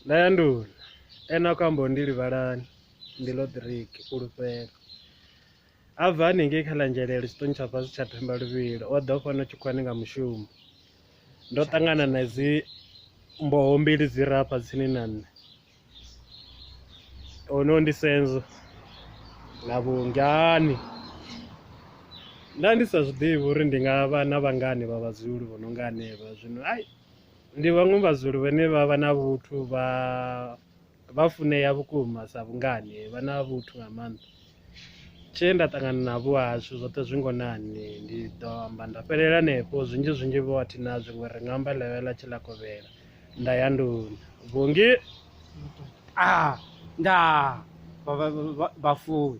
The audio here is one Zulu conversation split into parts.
Nda ya nduni ene a khou amba ndi livhalani ndi ḽo ḓiriki fhulufhelo a bva haningei kha ḽa Nzhelele tshiṱoni tsha fhasi tsha Themba Luvhilo o ḓa fhano tshikhuwani nga mushumo. Ndo ṱangana na dzi mboho mbili dzi re hafha tsini na nṋe ono ndi Senzo na Vhungani. Nda ndi sa zwiḓivhi uri ndi nga vha na vhangani vha vhazulu vho no nga hanevha zwino ai ndi vhaṅwe vhazulu vhane vha vha na vhuthu vha funea vhukuma sa vhungani vha na vhuthu nga maanḓa. Tshe nda ṱangana navho hashu zwoṱhe zwi ngonani ndi ḓo amba nda fhelela hanefho zwinzhi zwinzhi vho athi nazwo ngori ri nga amba ḽa vhuya ḽa tshe ḽa kovhela nda ya nduni vhungi Nda bafuyi.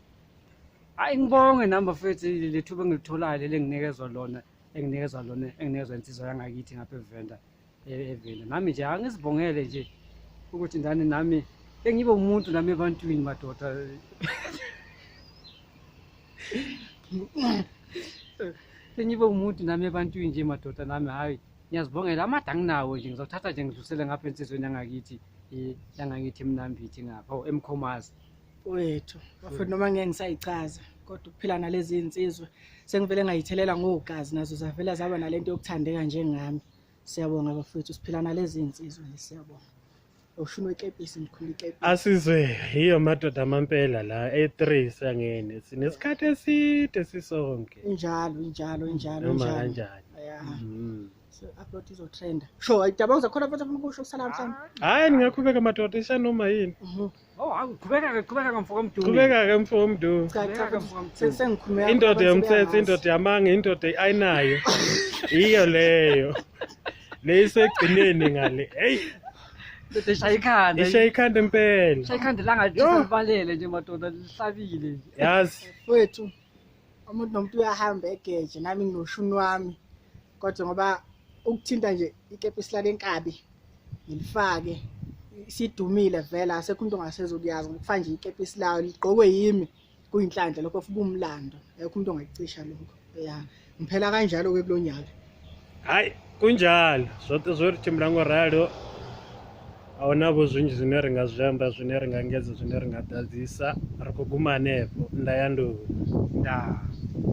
Hayi ngibonge nami bafethu le thuba engilitholayo leli enginikezwa lona enginikezwa lona enginikezwa insizwa yangakithi ngapha eVenda eVenda. Nami nje angizibongele nje ukuthi ndani nami ke ngibe umuntu nami ebantwini madoda. Ke ngibe umuntu nami ebantwini nje madoda nami hayi ngiyazibongela amade anginawo nje ngizothatha nje ngidlulisele ngapha ensizweni yangakithi yangakithi eMnambithi ngapha oh, eMkhomazi. Wethu bafethu noma ngeke ngisayichaza kodwa ukuphila nalezi nsizwa sengivele ngayithelela ngogazi nazo zavela zaba nalento yokuthandeka njengami. Siyabonga bafethu siphila nalezi nsizwa nje siyabonga. Ushuni wekepisi mkhulu ikepisi. Asizwe yiyo madoda amampela la e3 sangene sinesikhathi eside sisonke. Injalo injalo injalo Noma injalo. kanjani. Yeah. So upload izotrenda. Sure, ayidaba uzakhona futhi ufuna ukusho kusala mhlawumbe. Hayi ningaqhubeka madoda isha noma yini. Oh, hawu, qhubeka-ke qhubeka-ke mfo kaMduni. Qhubeka ke mfo womdu. Cha cha Qhubeka, mfo kaMduni. sengikhulume Indoda yomthetho, indoda yamanga, indoda ayinayo. Iyo leyo. Le isegcineni ngale. Hey, Indoda eshaya ikhanda. ishaye ikhanda impela. Ishaya ikhanda langa Yo. libalele nje madoda lihlabile nje. Yazi. Wethu umuntu nomuntu uyahamba egeje nami nginoshuni wami kodwa ngoba ukuthinta nje ikepisi lale nkabi ngilifake sidumile vele asekho umuntu ongasezokuyazi ngokufaka nje ikepisi layo ligqokwe yimi kuyinhlanhla lokho futhi umlando ayikho umuntu ongakucisha lokho ya ngiphela kanjalo ke kulonyaka. Hayi kunjalo zwoṱhe zwo ri tshimbila ngo ralo a huna vho zwinzhi zwine ri nga zwi amba zwine ri nga engedza zwine ri nga ḓadzisa ri khou guma hanefho nda ya nduni. Ndaa.